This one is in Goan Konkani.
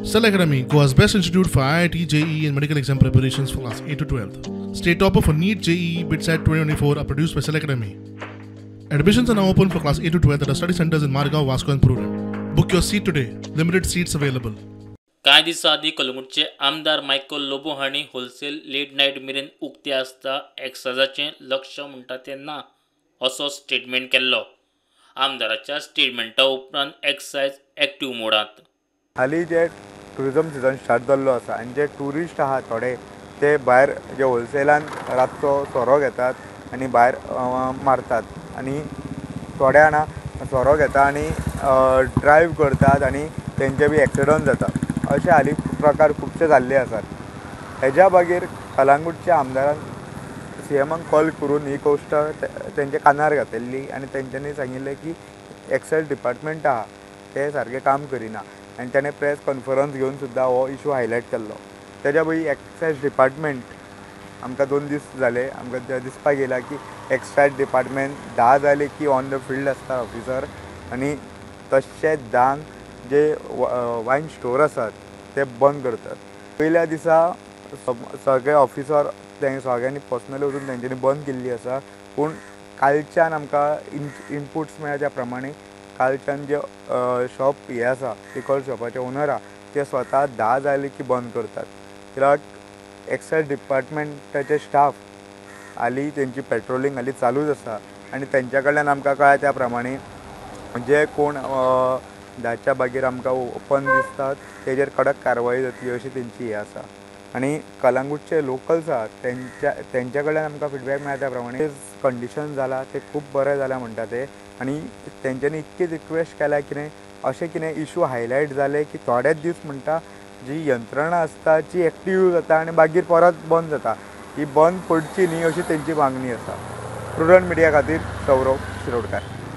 Cell Academy, Goa's best institute for IIT, JEE and medical exam preparations for class 8 to 12. State topper for NEET, JEE, BITSAT 2024 are produced by Cell Academy. Admissions are now open for class 8 to 12 at our study centers in Margao, Vasco and Prurem. Book your seat today. Limited seats available. कांय दिसां आदीं कलंगूटचे आमदार मायकल लोबो हांणी होलसेल लेट नायट मेरेन उक्ते आसता एक्सायजाचें लक्ष म्हणटा तें ना असो स्टेटमेंट केल्लो. आमदाराच्या स्टेटमेंटा उपरांत एक्सायज एक्टिव्ह मोडांत. हालीं जे टुरिजम सिजन स्टार्ट जाल्लो आसा आनी जे ट्युरिस्ट आहा थोडे ते भायर जे होलसेलान रातचो सोरो घेतात आनी भायर मारतात आनी थोडे जाणां सोरो घेता आनी ड्रायव्ह करतात आनी तेंचे बी एक्सिडंट जाता. अशे हालीं प्रकार खुबशे जाल्ले आसात. हेज्या मागीर कलंगूटच्या आमदारान सीएमाक कॉल करून ही गोश्ट तेंच्या कानार घातिल्ली आनी तेंच्यांनी सांगिल्लें की एक्सायज डिपार्टमेंट आहा ते सारकें काम करिना आनी ताणें प्रेस कॉन्फरन्स घेवन सुद्दां हो इशू हायलायट केल्लो. तेज्या मागीर एक्सायज डिपार्टमेंट आमकां 2 दीस जाले आमकां दिसपाक येयला की एक्सायज डिपार्टमेंट 10 जाले की ऑन the field आसता ऑफिसर आनी तशें 10 जे वायन स्टोर आसात ते बंद करतात. पयल्या दिसा सगळे ऑफिसर सगळ्यांनी पर्सनली वचून तेंच्यांनी बंद केल्ली आसा. पूण कालच्यान आमकां इनपुट्स मेळ्ळ्या त्या प्रमाणे कालच्यान जे शॉप हे आसा लिकर शॉपाचे ओनर आहा ते स्वता 10 जाले की बंद करतात. कित्याक एक्सायज डिपार्टमेंटाचे स्टाफ हालीं तेंची पेट्रोलिंग हालीं चालूच आसा आनी तेंच्या कडल्यान आमकां कळ्ळा त्या प्रमाणे जे कोण 10च्या मागीर आमकां ओपन दिसतात तेजेर कडक कारवाय जातली अशी तेंची हें आसा. आनी कलंगूटचे लोकल्स आहात तेंच्या कडल्यान आमकां फिडबॅक मेळ्ळा त्या प्रमाणे कंडिशन जाला ते खूब बरें जालां म्हणटा ते आनी तेंच्यांनी इतकीच रिक्वेस्ट केल्या कितें अशें कितें इशू हायलायट जाले की थोडेच दीस म्हणटा जी यंत्रणा आसता ती एक्टीव जाता आनी मागीर परत बंद जाता. ही बंद पडची न्ही अशी तेंची मागणी आसा. प्रुडंट मिडिया खातीर सौरभ शिरोडकार.